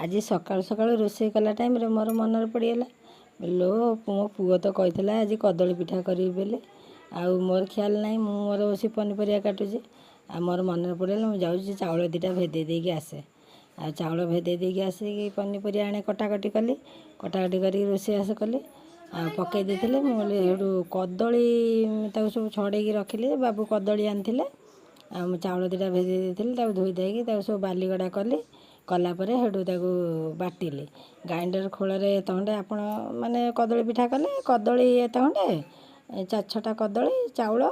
ଆଜି ସକାଳୁ ସକାଳୁ ରୋଷେଇ କଲା ଟାଇମ୍ରେ ମୋର ମନରେ ପଡ଼ିଗଲା, ଲୋ ମୋ ପୁଅ ତ କହିଥିଲା ଆଜି କଦଳୀ ପିଠା କରିବି ବୋଲି, ଆଉ ମୋର ଖିଆଲ ନାହିଁ। ମୁଁ ମୋର ବସି ପନିପରିବା କାଟୁଛି ଆଉ ମୋର ମନରେ ପଡ଼ିଗଲା, ମୁଁ ଯାଉଛି ଚାଉଳ ଦୁଇଟା ଭେଦେଇ ଦେଇକି ଆସେ। ଆଉ ଚାଉଳ ଭେଦେଇ ଦେଇକି ଆସିକି ପନିପରିବା ଆଣି କଟାକଟି କଲି, କଟାକଟି କରିକି ରୋଷେଇବାସ କଲି ଆଉ ପକାଇ ଦେଇଥିଲେ। ମୁଁ କହିଲି ସେଇଠୁ କଦଳୀ ତାକୁ ସବୁ ଛଡ଼େଇକି ରଖିଲି। ବାବୁ କଦଳୀ ଆଣିଥିଲେ ଆଉ ମୁଁ ଚାଉଳ ଦୁଇଟା ଭେଦେଇ ଦେଇଥିଲି। ତାକୁ ଧୋଇ ଧାଇକି ତାକୁ ସବୁ ବାଲିଗଡ଼ା କଲି। କଲା ପରେ ସେଇଠୁ ତାକୁ ବାଟିଲି ଗ୍ରାଇଣ୍ଡର ଖୋଳରେ। ଏତେ ଖଣ୍ଡେ ଆପଣ ମାନେ କଦଳୀ ପିଠା କଲେ, କଦଳୀ ଏତେ ଖଣ୍ଡେ, ଚାରି ଛଅଟା କଦଳୀ, ଚାଉଳ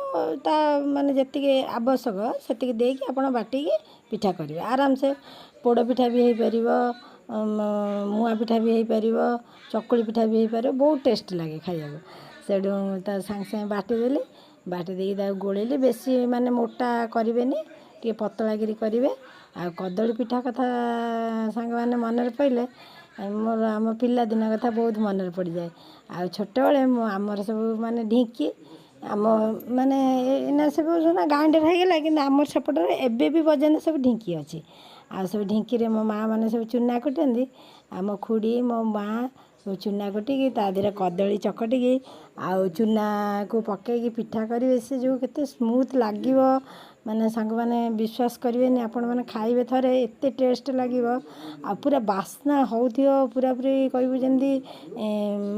ତା ମାନେ ଯେତିକି ଆବଶ୍ୟକ ସେତିକି ଦେଇକି ଆପଣ ବାଟିକି ପିଠା କରିବେ ଆରାମସେ। ପୋଡ଼ ପିଠା ବି ହେଇପାରିବ, ମୁଆଁ ପିଠା ବି ହେଇପାରିବ, ଚକୁଳି ପିଠା ବି ହେଇପାରିବ। ବହୁତ ଟେଷ୍ଟ ଲାଗେ ଖାଇବାକୁ। ସେଇଠୁ ତା ସାଙ୍ଗେ ସାଙ୍ଗେ ବାଟିଦେଲି। ବାଟି ଦେଇକି ତାକୁ ଗୋଳେଇଲି। ବେଶୀ ମାନେ ମୋଟା କରିବେନି, ଟିକେ ପତଳା କିରି କରିବେ। ଆଉ କଦଳୀ ପିଠା କଥା ସାଙ୍ଗମାନେ ମନରେ ପଡ଼ିଲେ ମୋର ଆମ ପିଲାଦିନ କଥା ବହୁତ ମନରେ ପଡ଼ିଯାଏ। ଆଉ ଛୋଟବେଳେ ମୁଁ ଆମର ସବୁ ମାନେ ଢିଙ୍କି ଆମ ମାନେ ଏଇନା ସବୁ ସିନା ଗ୍ରାଇଣ୍ଡର ହେଇଗଲା, କିନ୍ତୁ ଆମର ସେପଟରେ ଏବେ ବି ପର୍ଯ୍ୟନ୍ତ ସବୁ ଢିଙ୍କି ଅଛି। ଆଉ ସବୁ ଢିଙ୍କିରେ ମୋ ମାଆ ମାନେ ସବୁ ଚୁନା କୁଟନ୍ତି। ଆମ ଖୁଡ଼ି, ମୋ ମାଆ ସବୁ ଚୁନା କୁଟିକି ତା ଦେହରେ କଦଳୀ ଚକଟିକି ଆଉ ଚୁନାକୁ ପକେଇକି ପିଠା କରିବେ। ସେ ଯେଉଁ କେତେ ସ୍ମୁଥ୍ ଲାଗିବ, ମାନେ ସାଙ୍ଗମାନେ ବିଶ୍ୱାସ କରିବେନି, ଆପଣମାନେ ଖାଇବେ ଥରେ, ଏତେ ଟେଷ୍ଟ ଲାଗିବ। ଆଉ ପୁରା ବାସ୍ନା ହେଉଥିବ ପୁରାପୁରି, କହିବୁ ଯେମିତି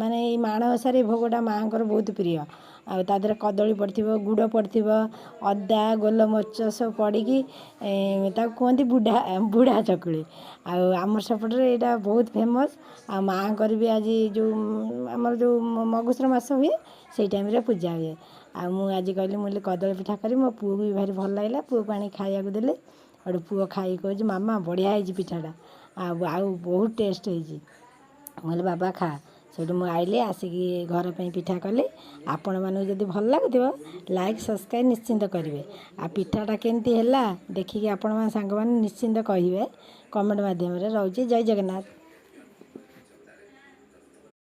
ମାନେ ଏଇ ମାଣବସାରେ ଭୋଗଟା ମାଆଙ୍କର ବହୁତ ପ୍ରିୟ। ଆଉ ତା ଦେହରେ କଦଳୀ ପଡ଼ିଥିବ, ଗୁଡ଼ ପଡ଼ିଥିବ, ଅଦା, ଗୋଲମରିଚ ସବୁ ପଡ଼ିକି ତାକୁ କୁହନ୍ତି ବୁଢ଼ା ବୁଢ଼ା ଚକୁଳି। ଆଉ ଆମର ସେପଟରେ ଏଇଟା ବହୁତ ଫେମସ୍। ଆଉ ମାଆଙ୍କର ବି ଆଜି ଯେଉଁ ଆମର ଯେଉଁ ମଗୁଶୁର ମାସ ହୁଏ, ସେଇ ଟାଇମ୍ରେ ପୂଜା ହୁଏ। ଆଉ ମୁଁ ଆଜି କହିଲି, ମୁଁ କହିଲି କଦଳୀ ପିଠା କରିବି। ମୋ ପୁଅକୁ ବି ଭାରି ଭଲ ଲାଗିଲା। ପୁଅକୁ ଆଣିକି ଖାଇବାକୁ ଦେଲି। ସେଇଠୁ ପୁଅ ଖାଇକି କହୁଛି, ମାମା ବଢ଼ିଆ ହେଇଛି ପିଠାଟା ଆଉ ଆଉ ବହୁତ ଟେଷ୍ଟ ହେଇଛି। ମୁଁ କହିଲି, ବାବା ଖା। ସେଇଠୁ ମୁଁ ଆଇଲି, ଆସିକି ଘର ପାଇଁ ପିଠା କଲି। ଆପଣମାନଙ୍କୁ ଯଦି ଭଲ ଲାଗୁଥିବ, ଲାଇକ୍ ସବସ୍କ୍ରାଇବ୍ ନିଶ୍ଚିନ୍ତ କରିବେ। ଆଉ ପିଠାଟା କେମିତି ହେଲା ଦେଖିକି ଆପଣମାନେ ସାଙ୍ଗମାନେ ନିଶ୍ଚିନ୍ତ କହିବେ କମେଣ୍ଟ ମାଧ୍ୟମରେ। ରହୁଛି, ଜୟ ଜଗନ୍ନାଥ।